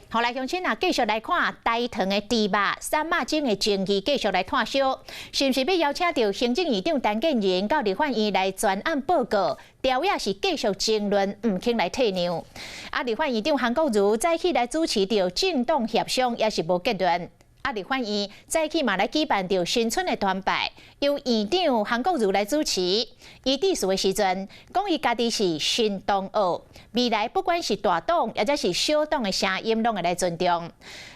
好來，鄉親啊，繼續來看大糖的豬肉、三肉精的爭議繼續來炭燒，是毋是欲邀請著行政院長陳建仁到立法院來專案報告？朝野是繼續爭論，毋肯來退讓。啊，立法院長韓國瑜早起來主持著政黨協商，也是無結論。啊，立法院早起嘛來舉辦著新春的團拜，由院長韓國瑜來主持。伊致辭的時陣，講伊家己是新同學，未來不管是大黨抑者是小黨的聲音，攏會來尊重。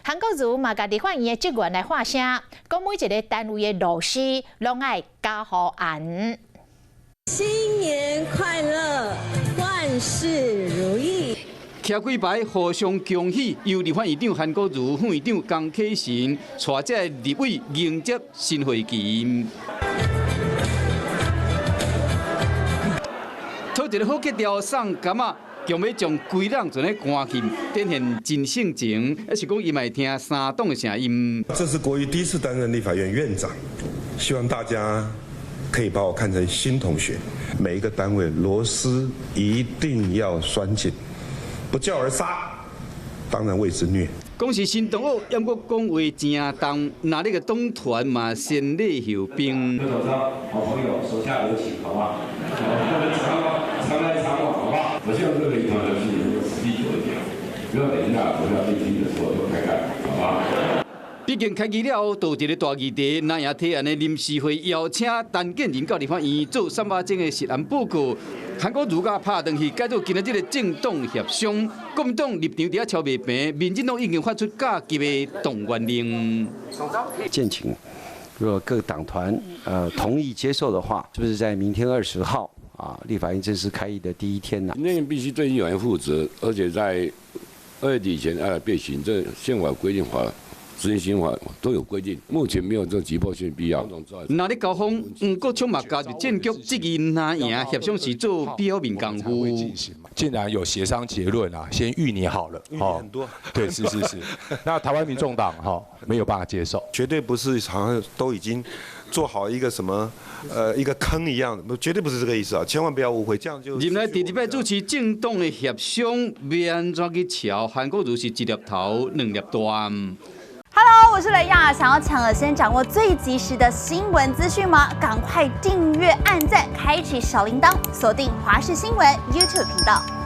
韓國瑜嘛共立法院的職員來發聲，講每一个單位的螺絲攏愛加予按。新年快樂，萬事如意。徛幾排互相恭喜，由立法院長韓國瑜、副院長江啟臣帶這个立委迎接新會期。討一个好格調送柑仔，強欲將規人全咧關起，展現真性情，抑是講伊嘛會聽三黨的聲音。這是國瑜第一次擔任立法院院長，希望大家可以把我看成新同學。每一個單位螺絲一定要拴緊。不教而殺，當然謂之虐。講是新同學，毋過講話誠重，若你个黨團嘛先禮後兵。好朋友，手下留情，好不好？我們常來常往，好不好？我希望這個團的事情能夠持久一點，不要等一下投票被聽的時候就開幹，好不好？畢竟開議了後，就一个大議題，若贏提案的臨時會邀請陳建仁到立法院做三百種的實案報告。韓國瑜共拍斷去，改做今仔這个政黨協商，國民黨立場佇遐超袂平，民進黨已經發出加急的動員令。建請，若各黨團同意接受的話，是不是在明天20號啊？立法院正式開議的第一天呢？那必須對議員負責，而且在2月底前要備詢，這憲法規定法。執行刑法都有規定，目前沒有這急迫性必要。若咧交鋒，黃國昌嘛加入戰局，質疑若贏協商是做表面功夫。既然有協商結論啊，先預擬好了。預很多。對，是是是。那台灣民眾黨哈沒有辦法接受，絕對不是好像都已經做好一個什麼，一個坑一樣，絕對不是這個意思啊！千萬不要誤會，這樣就。入來第二擺主持政黨的協商，欲按怎去喬？韓國瑜是一粒頭兩粒大。 Hello，我是雷亞，想要搶了先掌握最及時的新聞資訊嗎？趕快訂閱、按讚、開啟小鈴鐺，鎖定華視新聞 YouTube 頻道。